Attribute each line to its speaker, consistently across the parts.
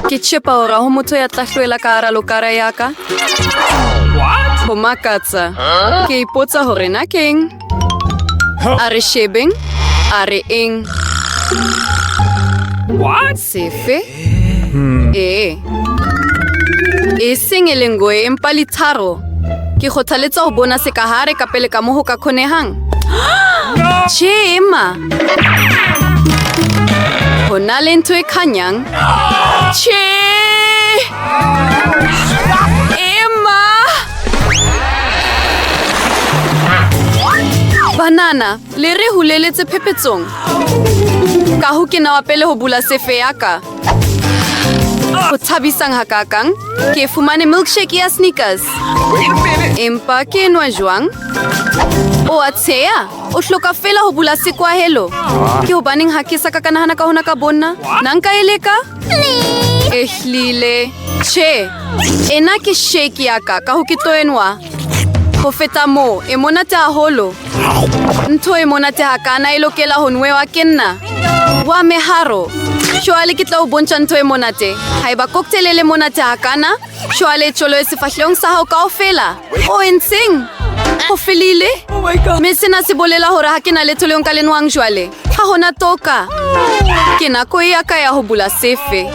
Speaker 1: Ke tšepa hore ha ho motho ya tla hloela ka hara lokara ya ka. Ho makatsa. Ke ipotsa hore na keng. A re shebeng. A re eng. Sefe? Ee. E seng e le ngoe empa li tharo. Ke khothaletsa ho bona se ka hare kapele ka mo ho ka khonehang. Che, ema. Ho na le ntho e khanyang. Che! Ema! Banana, le re huleletse phephetsong. Kahoo ke na wa pele ho bula sefe ya ka. Ho thabisang hakaakang, ke fumane milkshake ya Snickers. Empa ke e nwa jwang? O a tsheha? O hloka feela ho bula sekwahelo. Ke hobaneng ha ke sa ka ka nahana ka hona ka bonna? Na nka e leka? Ehlile. Tjhe, ena ke shake ya ka, ka ho ke tlo e nwa. Ho feta moo, e monate haholo. Ntho e monate hakana e lokela ho nwewa ke nna. Wa meharo. Jwale ke tla o bontša ntho e monate. Haeba cocktail e le monate hakana, jwale e tjoloe sefahlehong sa hao kaofela. O entseng? Ho felile? Me sena se bolela hore ha ke na letho leo nka le nwang jwale. Ha hona toka. Ke nako ea ka ya ho bula sefe.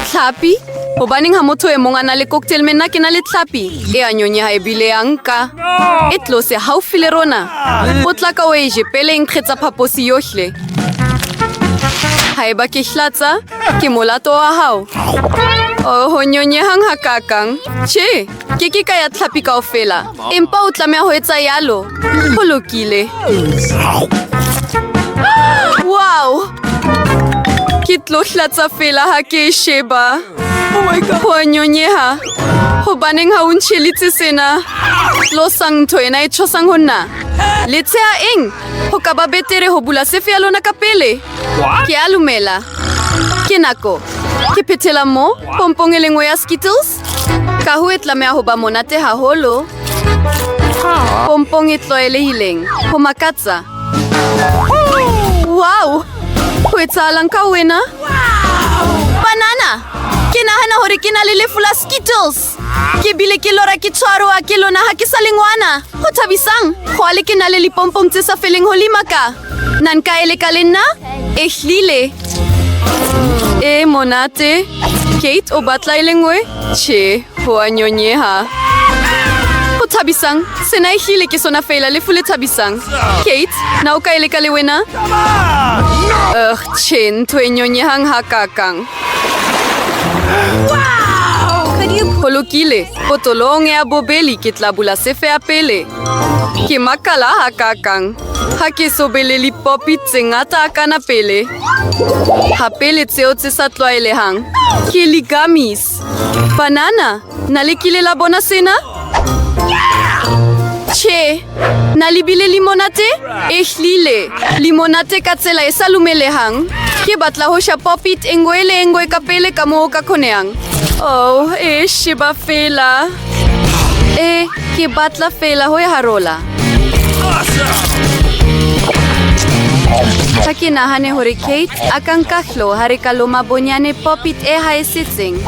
Speaker 1: Tlhapi? Hobaneng ha motho e mong a na le cocktail me nna ke na le tlhapi? E a nyonyeha ebile ya nka. E tlose haufi le rona. Potlaka o e je pele e nkgetsa phaposi yohle. Haeba ke hlatsa, ke molato wa hao. Oh, ho nyonyehang hakakang. Che, ke ke ka ya tlhapi kaofela. Empa o tlameha ho etsa yalo. Ho lokile. Wow! Ke tlo hlatsa fela ha ke e sheba. Ho a nyonyeha. Hobaneng ha o ntjhelitse sena? Tlosang ntho ena e tshosang ho nna. Le tsheha eng? Ho ka ba betere ho bula sefe ya lona ka pele. Ke a lumela. Ke nako. Ke phethela mo, pompong e le nngwe ya Skittles. Kahoo e tlameha ho ba monate haholo. Pompong e tlwaelehileng. Ho makatsa. Wow! Ho etsahalang ka wena? Banana! Ke nahana hore ke na le lefu la Skittles. Ke bile ke lora ke tshwaroa ke lona ha ke sa le ngwana. Ho thabisang, jwale ke na le lipompong tse sa feleng holima ka. Na nka e leka le nna? Ehlile. E monate. Kate o batla e le nngwe? Che, ho a nyonyeha. Ho thabisang, sena ehlile ke sona feela lefu le thabisang. Kate, na o ka e leka le wena? Ugh, che, ntho e nyonyehang hakakang. Ho lokile, potolong ya bobeli ke tla bula sefe ya pele. Ke makala hakakang. Ha ke so be le lipopi tse ngata hakana pele. Hape le tseo tse sa tlwaelehang. Ke li-gummies. Banana, na le kile la bona sena? Che, na li bile li monate? Ehlile, li monate ka tsela e sa lumelehang. Ke batla ho sha pop-it e ngoe le e ngoe ka pele ka moo ka khonehang. Oh, e sheba feela. E, ke batla feela ho e harola. Ha ke nahane hore Kate a ka nka hlo ha re ka loma bonyane pop-it e hae setseng.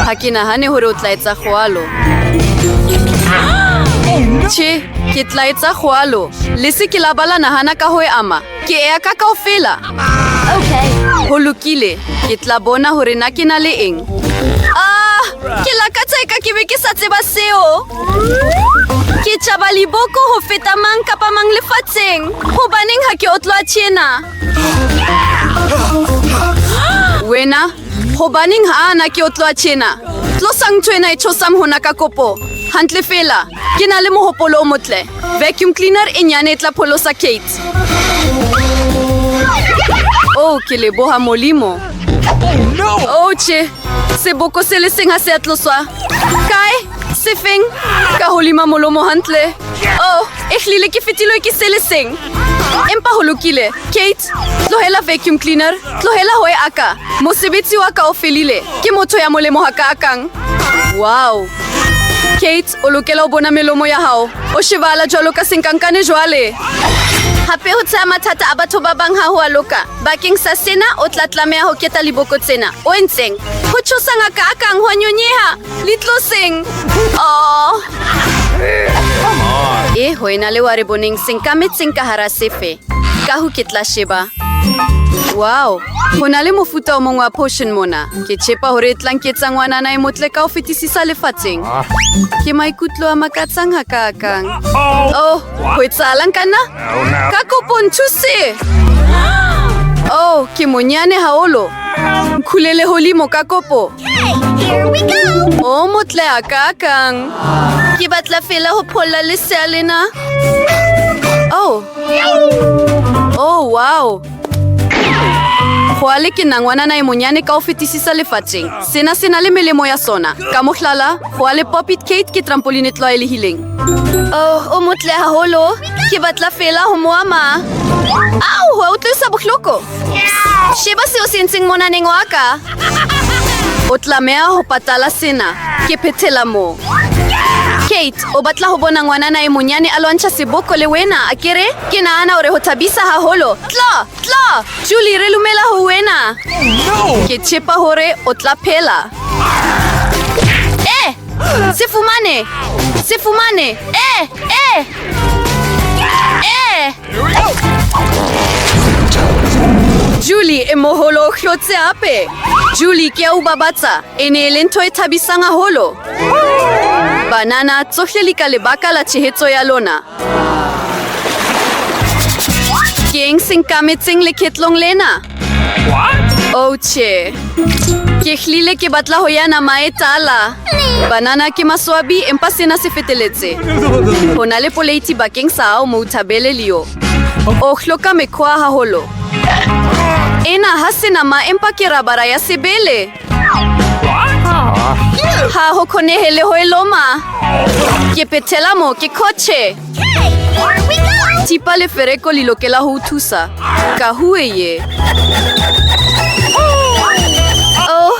Speaker 1: Ha ke nahane hore o tla etsa jwalo. Che, ke tla etsa jwalo. Le se ke la ba la nahana ka ho e ama. Ke ea ka kaofela.
Speaker 2: Okay.
Speaker 1: Ho lokile, ke tla bona hore na ke na le eng. Ah, ke lakatsa eka ke be ke sa tseba seo. Ke tšaba liboko ho feta mang kapa mang lefatšeng. Hobaneng ha ke otloa tjena? Wena, hobaneng ha na ke otloa tjena? Tlosang ntho ena e tshosang hona ka kopo. Hantle feela, ke na le mohopolo o motle. Vacuum cleaner e nyane e tla pholosa Kate. Oh, ke leboha Molimo. Oh, che, seboko se le seng ha se a tloswa. Kae? Sefeng? Ka holima molomo hantle. Oh, ehlile ke fetilwe ke se le seng. Empa ho lokile. Kate, tlohela vacuum cleaner. Tlohela ho e aka. Mosebetsi wa ka o felile. Ke motho ya molemo hakaakang. Wow. Kate, o lokela ho bona melomo ya hao. O shebahala jwalo ka senkankane jwale. Hape ho tsheha mathata a batho ba bang ha ho a loka. Bakeng sa sena, o tla tlameha ho keta liboko tsena. O entseng? Ho tshosa ngakaakang, ho a nyonyeha! Li tloseng! Oh! E, ho ena le wa re boneng se nkametseng ka hara sefe. Ka ho ke tla sheba. Wow! Ho na le mofuta o mong wa potion mona. Ke tshepa hore e tla nketsa ngwanana e motle ka ho fetisisa lefatsheng. Ke maikutlo a makatsang hakaakang. Oh, ho etsahalang ka nna? Ka kopo nthuse! Oh, ke monyane haholo. Nkhulele holimo ka kopo. O motle hakaakang. Ke batla feela ho pholla lesea lena. Oh. Oh, wow. Jwale ke na ngwanana e monyane ka ho fetisisa lefatšeng. Sena se na le melemo ya sona. Ka mohlala, jwale Pop It Kate ke trampoline e tlwaelehileng. Oh, o motle haholo. Ke batla feela ho mo ama. Au, ho a utlwisa bohloko. Sheba seo se entseng monaneng wa ka. O tlameha ho patala sena. Ke phethela moo. Kate, o batla ho bona ngwanana e monyane a lwantsha seboko le wena, akere? Ke nahana hore ho thabisa haholo. Tlo, tlo! Julie, re lumela ho wena. Ke tshepa hore o tla phela. Eh! Se fumane! Se fumane! Eh! Eh! Eh! Julie e moholo o hlotse hape. Julie, ke a u babatsa. E ne e le ntho e thabisang haholo. Banana, tsohle li ka lebaka la tshehetso ya lona. Ke eng se nkametseng lekhetlong lena? Oh, tjhe. Ke hlile ke batla ho ya nama e tala. Banana ke maswabi empa sena se feteletse. Ho na le poleiti bakeng sa hao mo thabele lio. O hloka mekhoa haholo. Ena ha se nama empa ke rabara ya sebele. Ha ho khonehe le ho e loma. Ke phethela mo ke khoche. Thipa le fereko li lokela ho u thusa. Ka hue ye. Oh,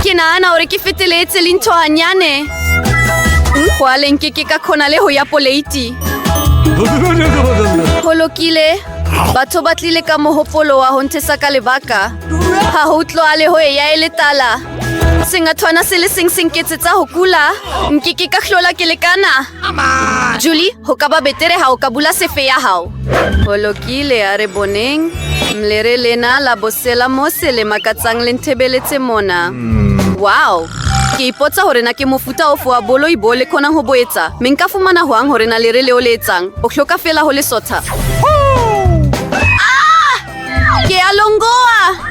Speaker 1: ke nahana hore ke feteletse lintho hanyane. Jwale nke ke ka khona le ho ya poleiti. Ho lokile. Batho ba tlile ka mohopolo wa ho nthesa ka lebaka. Ha ho utlwahale ho eya e le tala. Sengathwana se le seng se nketsetsa ho kula. Nke ke ka hlola ke lekana. Julie, ho ka ba betere ha o ka bula sefe ya hao. Ho lokile, a re boneng. Mlere lena la bosela mose le makatsang le nthebeletse mona. Wow! Ke ipotsa hore na ke mofuta ofe wa boloi bo le khonang ho bo etsa. Me nka fumana hoang hore na lere leo le etsang. O hloka feela ho le sotha. Ah! Ke a longoa!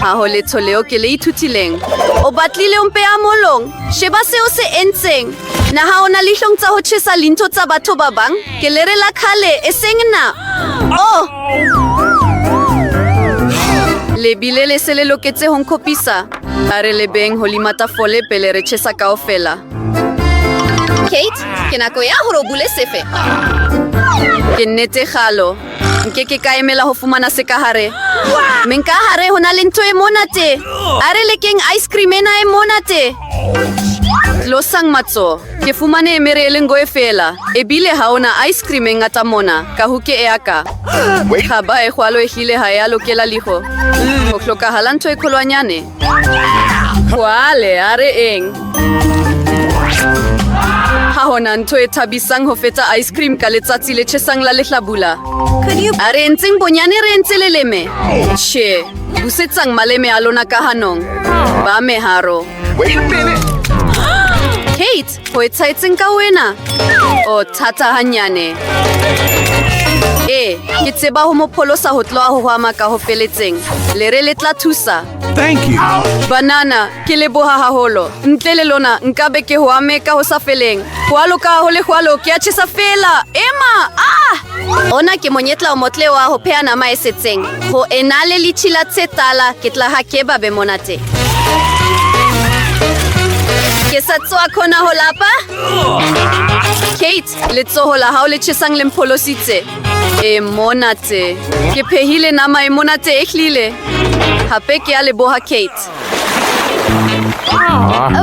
Speaker 1: Ha ho letho leo ke le ithutileng. O batlile o mpeha molong. Sheba seo se entseng. Na ha o na lihlong tsa ho chesa lintho tsa batho ba bang? Ke lere la khale, eseng nna. Oh! Le bile le se le loketse ho nkhopisa. A re lebeng holima tafole pele re chesa kaofela. Kate, ke nako ya hore o bule sefe. Ke nnete galo. Nke ke ka emela ho fumana se ka hare. Me nka hare ho na le ntho e monate. A re lekeng ice cream ena e monate. Tlosang matsoho. Ke fumane emere e le ngoe feela. Ebile ha ona ice cream e ngata mona. Ka ho ke ea ka. Khaba e jwalo e hlile ha e a lokela liho. Ho hlokahala ntho e kholoanyane. Jwale a re eng? Ha hona ntho e thabisang ho feta ice cream ka letsatsi le tjhesang la lehlabula. A re entseng bonyane re entse leleme. Tjhe, busetsang maleme a lona ka hanong. Ba meharo.
Speaker 2: Wait a minute.
Speaker 1: Kate, ho etsahetseng ka wena? O thata hanyane. Ee, ke tseba ho mo pholosa ho tloha ho hwama ka ho feletseng. Lere le tla thusa.
Speaker 2: Thank you.
Speaker 1: Banana, ke leboha haholo. Ntle le lona, nkabe ke hoame ka ho sa feleng. Jwalo ka ho le jwalo, ke a tjhesa feela. Ema! Ah! Ona ke monyetla o motle wa ho pheha nama e setseng. Ho ena le litšhila tse tala, ke tla ha kebabe monate. Ke sa tsoa khona ho lapa. Kate, letsoho la hao le tjhesang le mpholositse. E monate. Ke phehile nama e monate ehlile. Hape ke a leboha Kate.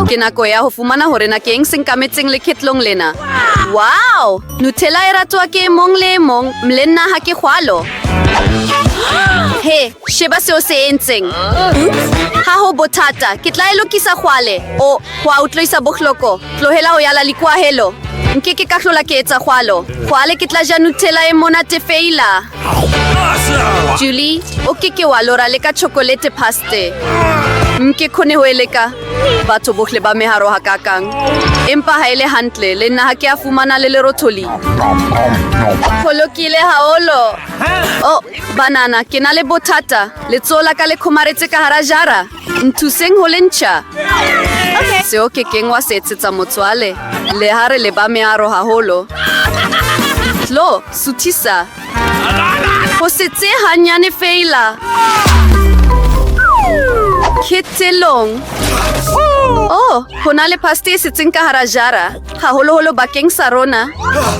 Speaker 1: Ke nako ya ho fumana hore na ke eng se nkametseng lekhetlong lena. Wow! Nutella e ratoa ke e mong le e mong, le nna ha ke kgwalo. He, sheba seo se entseng. Ha ho bothata, ke tla e lokisa kgwale. O, ho a utloisa bohloko. Tlohela ho yala likoahelo. Nke ke ka hlola ke etsa kgwalo. Kgwale ke tla ja Nutella e monate feila. Julie, o ke ke wa lora le ka chokolete paste. Nke khone ho e leka. Batho bohle ba meharo hakakang. Empa ha e le hantle, le nna ha ke a fumana le lerotholi. Ho lokile haholo. Oh, banana, ke na le bothata. Letsoho la ka le khomaretse ka hara jara. Nthuseng ho le ntjha. Seo ke keng wa se etsetsa motswale. Leha re le ba meharo haholo. Tlo, suthisa. Ho setse hanyane feela. Qetellong. Oh, ho na le paste e setseng ka hara jara, haholoholo bakeng sa rona.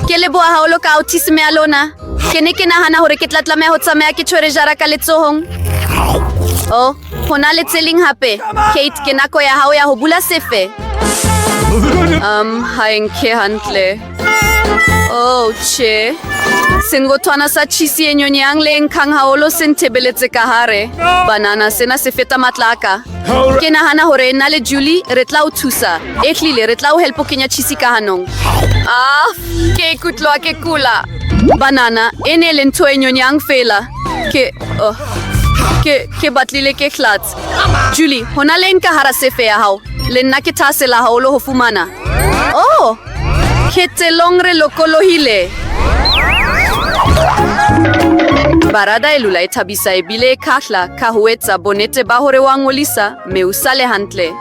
Speaker 1: Ke leboha haholo ka autism ya lona. Ke ne ke nahana hore ke tla tlameha ho tsamaya ke tshwere jara ka letsohong. Oh, ho na le tse ling hape. Kate, ke nako ya hao ya ho bula sefe. Ha e nkhe hantle. Oh, che. Sengothwana sa cheese e nyonyang le e nkhang haholo se nthebeletse ka hare. Banana, sena se feta matla a ka. Ke nahana hore nna le Julie re tla o thusa. Ehlile, re tla o help ho kenya cheese ka hanong. Ah, ke ikutlwa ke kula. Banana, e ne le ntho e nyonyang feela. Ke, oh, ke batlile ke hlatse. Julie, ho na le eng ka hara sefe ya hao? Le nna ke thahasella haholo ho fumana. Oh, qetellong re lokolohile. Barada e lula e thabisa ebile e khahla ka ho etsa bonnete ba hore wa ngolisa me u sale hantle.